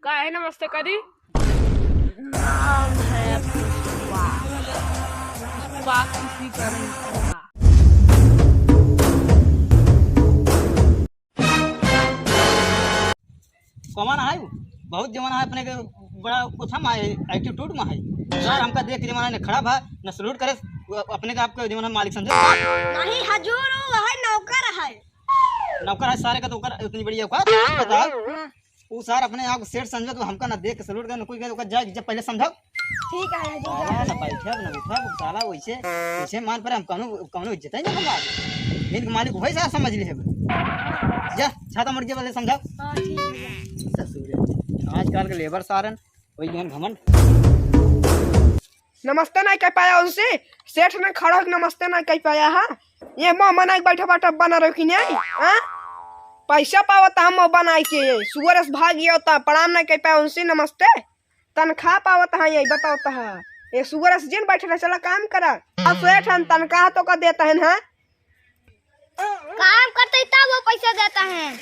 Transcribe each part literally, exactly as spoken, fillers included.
काहे नमस्ते करी? नाम है पुष्पा। पुष्पा किसी का नहीं सुनता। कौन है वो? बहुत जमाना है अपने के बड़ा उथम है, attitude में है। सर हमका देख के जमाना ने खड़ा भा, न salute करे, वो अपने के आपके जमाना मालिक समझे। नहीं हजूर, वो है नौकर है। नौकर है सारे का तो ओकर इतनी बड़ी औकात, बताओ। हाँ। ऊ सार अपने आप को सेठ समझो तो हमका ना देख के salute करे, ना कुछ करे, ओकर जाए जब पहले समझाओ। ठीक है, हजूर, साला जा। ना बैठब, ना उठब, साला वैसे, वैसे मान पर हम कौनो, कौनो इज्जत ही ना हमार। इनके मालिक वही सार समझ ले। जा, छाता मुड़ के पहले समझाओ। हाँ, ठीक है। ससुर, आजकल के labour सारन, वही जौन घमंड। नमस्ते नहीं कह पाया उनसे, सेठ ने खड़ा होके नमस्ते नहीं कह पाया है। ये मुँह बनाए के बैठा बाटा बना रहो कि नहीं, हाँ? पैसा पावत हम मुँह बनाए के, सुअर से भाग गया होता, प्रणाम नहीं कह पाया उनसे नमस्ते। तनख्वाह पावत है, यही बतावत है। ये सुअर से जिन बैठे रहे, चला काम करा। अब सेठ हम तनख्वाह तो का देता है ना? काम करते ही तब वो पैसा देता है।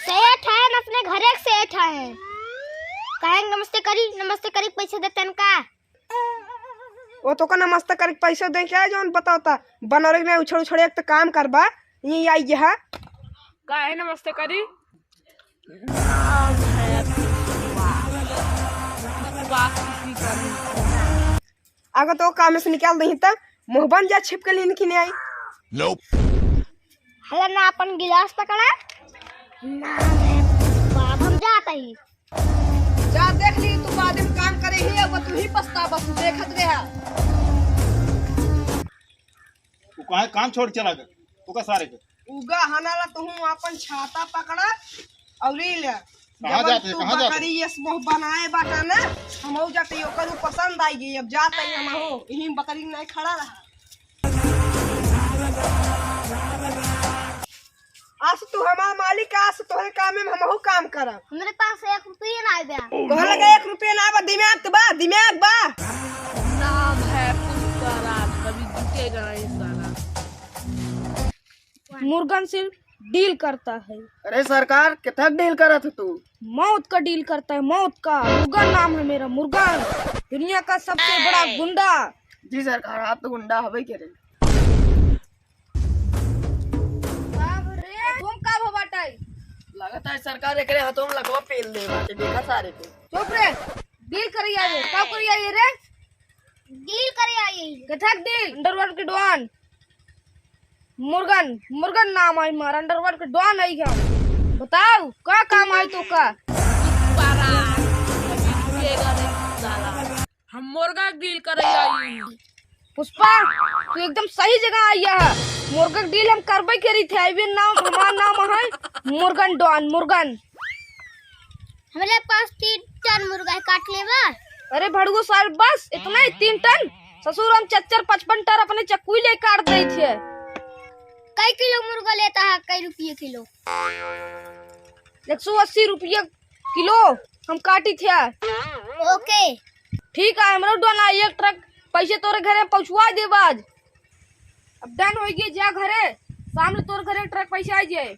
सेठ है न, अपने घरे के सेठ है। कहेंगे नमस्ते करी, नमस्ते करी, पैसे देते हैं का? वो तो का नमस्ते करी, पैसे दे के आए, जौन बतावता, बनौरे में उछड़ उछड़ एक तो काम करबा, ये आई यहाँ। काहे नमस्ते करी? नाम है पुष्पा। पुष्पा किसी का नहीं सुनता। अगर तो काम से निकाल दही त मुँह बन जा, छिप के लीन की नहीं आई। Nope। हला ना अपन गिलास पकड़ा। ना रे बाप, हम जात ही। जा देख ली, तू बाद में काम करे ही, अब तू ही पछताबा, तू देखत रहा। तू काहे काम छोड़ चला गए? तू का सारे के? उगा हनाला, तू अपन छाता पकड़ा और ई ले। कहाँ जब जाते, तू कहाँ जाते? बकरी ये सब बनाए बाटा ना, हमहू जाते, ओकर उ पसंद आई गई। अब जाते ही हमहू, यहीं बकरी नहीं खड़ा रहा। आज तू हमार मालिक, आज तोहरे काम में हमहू काम करब। हमरे पास एक रुपया ना आवे। तोहरे लगे एक रुपया ना बा, दिमाग तो बा, दिमाग बा। नाम है पुष्पराज, कभी झुकेगा नहीं साला। मुर्गन से डील करता है। अरे सरकार, कितना डील करत है तू? मौत का डील करता है, मौत का। मुर्गन नाम है मेरा, मुर्गन। दुनिया का सबसे बड़ा गुंडा। जी सरकार, आप तो गुंडा हवे के रे। बाप रे, तुम का भो बाटाई? लगता है सरकार एकरे हाथों में लकवा पेल दे बाटे, देखा सारे को। चुप रे, डील करी आवे, का करी आवे रे? डील करे आई। कथक डील, अंडरवर्ल्ड के डॉन। मुर्गन, मुर्गन नाम आई मार, अंडरवर्ल्ड के डॉन आई हम। बताओ, का काम आई तो का? हम मुर्गा के डील करे आई। पुष्पा, तू एकदम सही जगह आई है। मुर्गा के डील हम करबे करी थे। अभी नाम, हमार नाम है मुर्गन डॉन, मुर्गन। हमरे पास तीन टन मुर्गा है, काट लेबा? अरे भड़ुओ सार, बस इतना ही, तीन टन? ससुर, हम चच्चर पचपन टन अपने चक्कू ले काट दे थे। कई किलो मुर्गा लेता है, कई रुपये किलो? एक सौ अस्सी रुपये किलो हम काटी थे। ओके। ठीक है, हमरो डोना एक ट्रक पैसे तोरे घरे पहुँचवा देब आज। अब डन हो गए, जा घरे, शाम ले तोर घरे ट्रक पैसे आ जाए।